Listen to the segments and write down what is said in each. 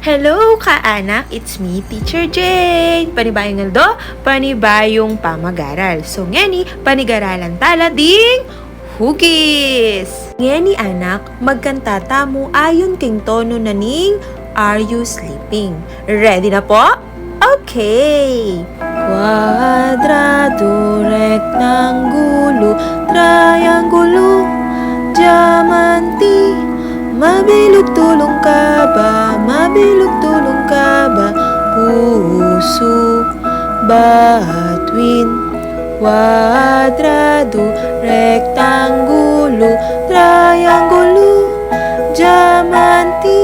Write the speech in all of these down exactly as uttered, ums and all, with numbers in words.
Hello, kaanak! It's me, Teacher Jane! Panibayung aldo, panibayung pamagaral. So, ngeni, panigaralan tala ding hugis. Ngeni, anak, magkanta tamu ayon king tono na ning Are You Sleeping? Ready na po? Okay! Kuadrado, rektanggulo, triangulo, diamante, mabilug, tulung kaba, mabilug, tulung kaba, pusu, batuin. Kuadrado, rektanggulo, triangulo, diamante,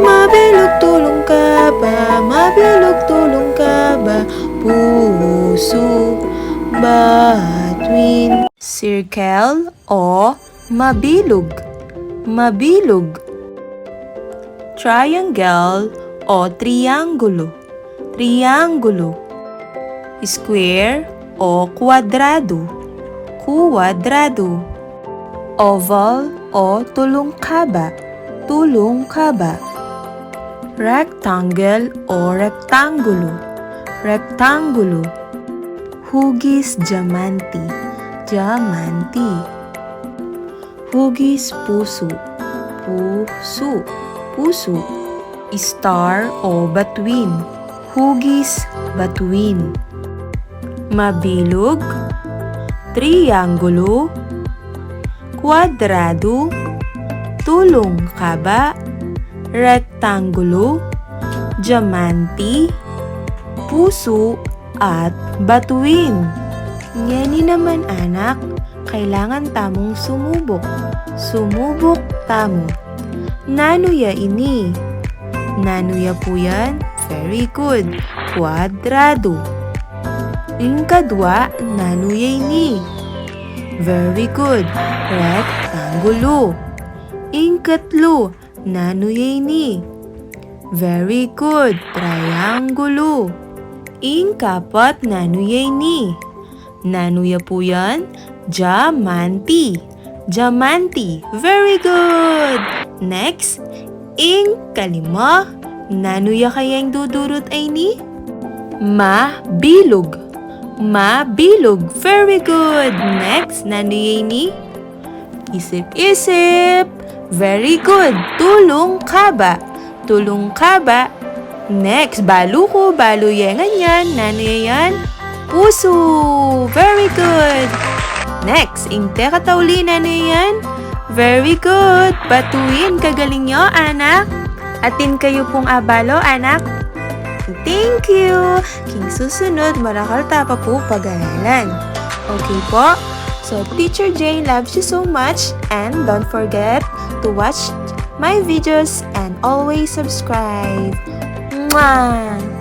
mabilug, tulung kaba, mabilug, tulung kaba, pusu, batuin. Circle o mabilug, mabilug. Triangle o triangulo, triangulo. Square o kuadrado, kuadrado. Oval o tulung kaba, tulung kaba. Rectangle o rektangulo, rektangulo. Hugis diamante, diamante. Hugis pusu, pusu, pusu. Star o batuin, hugis batuin. Mabilug, triangulo, kuadrado, tulung kaba, rektangulo, diamante, pusu, at batuin. Ngeni naman, anak, kailangan tamung sumubuk. Sumubuk tamu. Nanu ya ini? Nanu ya pu yan? Very good. Kuadrado. Ing kadwa, nanu ya ini? Very good. Rektangulo. Ing katlu, nanu ya ini? Very good. Triangulo. Ing kapat, nanu ya ini? Nanu ya pu yan? Diamante. Diamante. Very good. Next, ing kalima, nanu ya kaya ing dudurut a ini? Mabilug. Mabilug. Very good. Next, nanu ya ini? Isip-isip. Very good. Tulung kaba. Tulung kaba. Next, balu ku, balu ye ngan yan. Nanu ya yan? Pusu. Very good. Next, ing tekatauli, nanu ya yan? Very good. Batuin. Kagaling yu, anak. Atin kayu pung abalu, anak. Thank you. King susunod, marakal ta pa pu pag-aralan. Okay po? So, Teacher Jane loves you so much, and don't forget to watch my videos and always subscribe. Mwah!